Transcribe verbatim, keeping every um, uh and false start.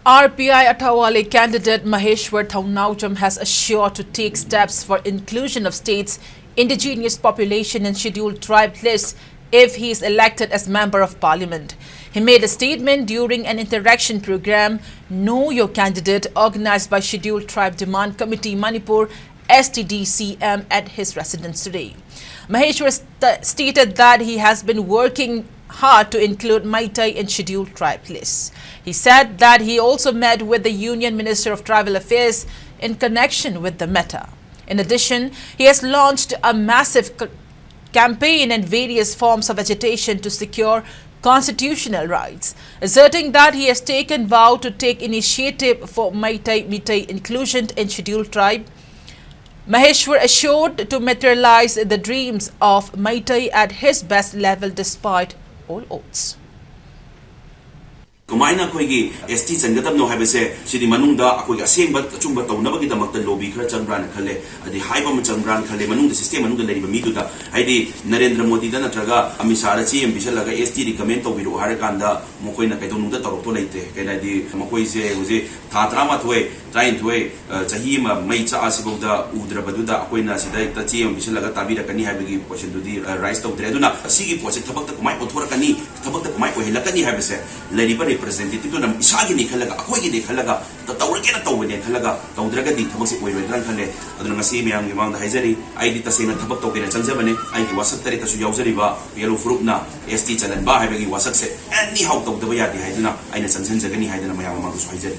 R P I Athawale candidate Maheshwar Thounaojam has assured to take steps for inclusion of state's indigenous population in scheduled tribe lists if he is elected as member of parliament. He made a statement during an interaction program, Know Your Candidate, organized by Scheduled Tribe Demand Committee Manipur, S T D C M, at his residence today. Maheshwar st- stated that he has been working hard to include Meitei in scheduled tribe lists. He said that he also met with the Union Minister of Tribal Affairs in connection with the matter. In addition, he has launched a massive c- campaign and various forms of agitation to secure constitutional rights, asserting that he has taken vow to take initiative for Meitei Meitei inclusion in scheduled tribe. Maheshwar assured to materialize the dreams of Meitei at his best level despite all odds. ꯀꯃꯥꯏꯅ ꯑꯩꯈꯣꯏꯒꯤ ꯑꯦꯁ T ꯆꯟꯒꯗꯕꯅꯣ ꯍꯥꯏꯕꯁꯦ, ꯁꯤꯗꯤ ꯃꯅꯨꯡꯗ ꯑꯩꯈꯣꯏꯒꯤ ꯑꯁꯦꯡꯕ ꯑꯆꯨꯝꯕ ꯇꯧꯅꯕꯒꯤꯗꯃꯛꯇ lobby ꯈꯔ ꯆꯪꯕ꯭ꯔꯥꯅ ꯈꯜꯂꯦ, ꯑꯗꯩ ꯍꯥꯏꯕ ꯑꯃ ꯆꯪꯕ꯭ꯔꯥꯅ ꯈꯜꯂꯦ꯫ ꯃꯅꯨꯡꯗ, ꯁꯤꯁꯇꯦꯝ ꯃꯅꯨꯡꯗ ꯂꯩꯔꯤꯕ ꯃꯤꯗꯨꯗ, ꯍꯥꯏꯗꯤ ꯅꯔꯦꯟꯗ꯭ꯔ ꯃꯣꯗꯤꯗ ꯅꯠꯇ꯭ꯔꯒ ꯑꯃꯤꯠ ꯁꯥꯍꯗ ꯆꯦ ꯑꯃ ꯄꯤꯁꯜꯂꯒ ꯑꯦꯁ ꯇꯤ ꯔꯤꯀꯃꯦꯟ ꯇꯧꯕꯤꯔꯛꯑꯣ ꯍꯥꯏꯔꯀꯥꯟꯗ ꯃꯈꯣꯏꯅ ꯀꯩꯗꯧꯅꯨꯡꯗ ꯇꯧꯔꯛꯇꯣ ꯂꯩꯇ꯭ꯔꯦ꯫ ꯀꯩꯅꯣ ꯍꯥꯏꯗꯤ ꯃꯈꯣꯏꯁꯦ ꯍꯧꯖꯤꯛ ꯊꯥ ꯇꯔꯥꯃꯥꯊꯣꯏ, ꯇꯔꯥꯅꯤꯊꯣꯏ, ꯑ, ꯆꯍꯤ ꯑꯃ ꯃꯩ ꯆꯥꯛꯑꯁꯤꯐꯥꯎꯗ ꯎꯗ꯭ꯔꯕꯗꯨꯗ ꯑꯩꯈꯣꯏꯅ ꯁꯤꯗ ꯍꯦꯛꯇ ꯆꯦ ꯑꯃ ꯄꯤꯁꯜꯂꯒ ꯇꯥꯕꯤꯔꯛꯀꯅꯤ ꯍꯥꯏꯕꯒꯤ ꯀꯣꯏꯁꯟꯗꯨꯗꯤ, ꯑ, ꯔꯥꯏꯁ ꯇꯧꯗ꯭ꯔꯦ꯫ ꯑꯗꯨꯅ ꯁꯤꯒꯤ ꯄꯣꯠꯁꯦ ꯊꯕꯛꯇ ꯀꯃꯥꯏꯅ ꯑꯣꯟꯊꯣꯔꯛꯀꯅꯤ, ꯊꯕꯛꯇ ꯀꯃꯥꯏꯅ ꯑꯣꯏꯍꯜꯂꯛꯀꯅꯤ ꯍꯥꯏꯕꯁꯦ ꯂꯩꯔꯤꯕ ꯔꯤꯄ꯭ꯔꯖꯦꯟꯇꯦꯇꯤꯞꯇꯨꯅ ꯏꯁꯥꯒꯤꯅꯤ ꯈꯜꯂꯒ, ꯑꯩꯈꯣꯏꯒꯤꯅꯤ ꯈꯜꯂꯒ, ꯇ-, ꯇꯧꯔꯒꯦꯅ ꯇꯧꯕꯅꯦ ꯈꯜꯂꯒ ꯇꯧꯗ꯭ꯔꯒꯗꯤ ꯊꯕꯛꯁꯦ ꯑꯣꯏꯔꯣꯏꯗ꯭ꯔꯥꯅ ꯈꯜꯂꯦ꯫ ꯑꯗꯨꯅ ꯉꯁꯤ ꯃꯌꯥꯝꯒꯤ ꯃꯃꯥꯡꯗ ꯍꯥꯏꯖꯔꯤ, ꯑꯩꯗꯤ ꯇꯁꯦꯡꯅ ꯊꯕꯛ ꯇꯧꯒꯦꯅ ꯆꯪꯖꯕꯅꯦ꯫ ꯑꯩꯒꯤ ꯋꯥꯁꯛ ꯇꯔꯦꯠꯇꯁꯨ ꯌꯥꯎꯖꯔꯤꯕ ꯄꯤ ꯑꯦꯜ ꯑꯣ ꯐꯨꯔꯨꯞꯅ ꯑꯦꯁ ꯇꯤ ꯆꯜꯍꯟꯕ ꯍꯥꯏꯕꯒꯤ ꯋꯥꯁꯛꯁꯦ ꯑꯦꯅꯤ ꯍꯥꯎ ꯇꯧꯗꯕ ꯌꯥꯗꯦ ꯍꯥꯏꯗꯨꯅ ꯑꯩꯅ ꯆꯪꯁꯤꯟꯖꯒꯅꯤ ꯍꯥꯏꯗꯅ ꯃꯌꯥꯝ ꯃꯃꯥꯡꯗꯁꯨ ꯍꯥꯏꯖꯔꯤ꯫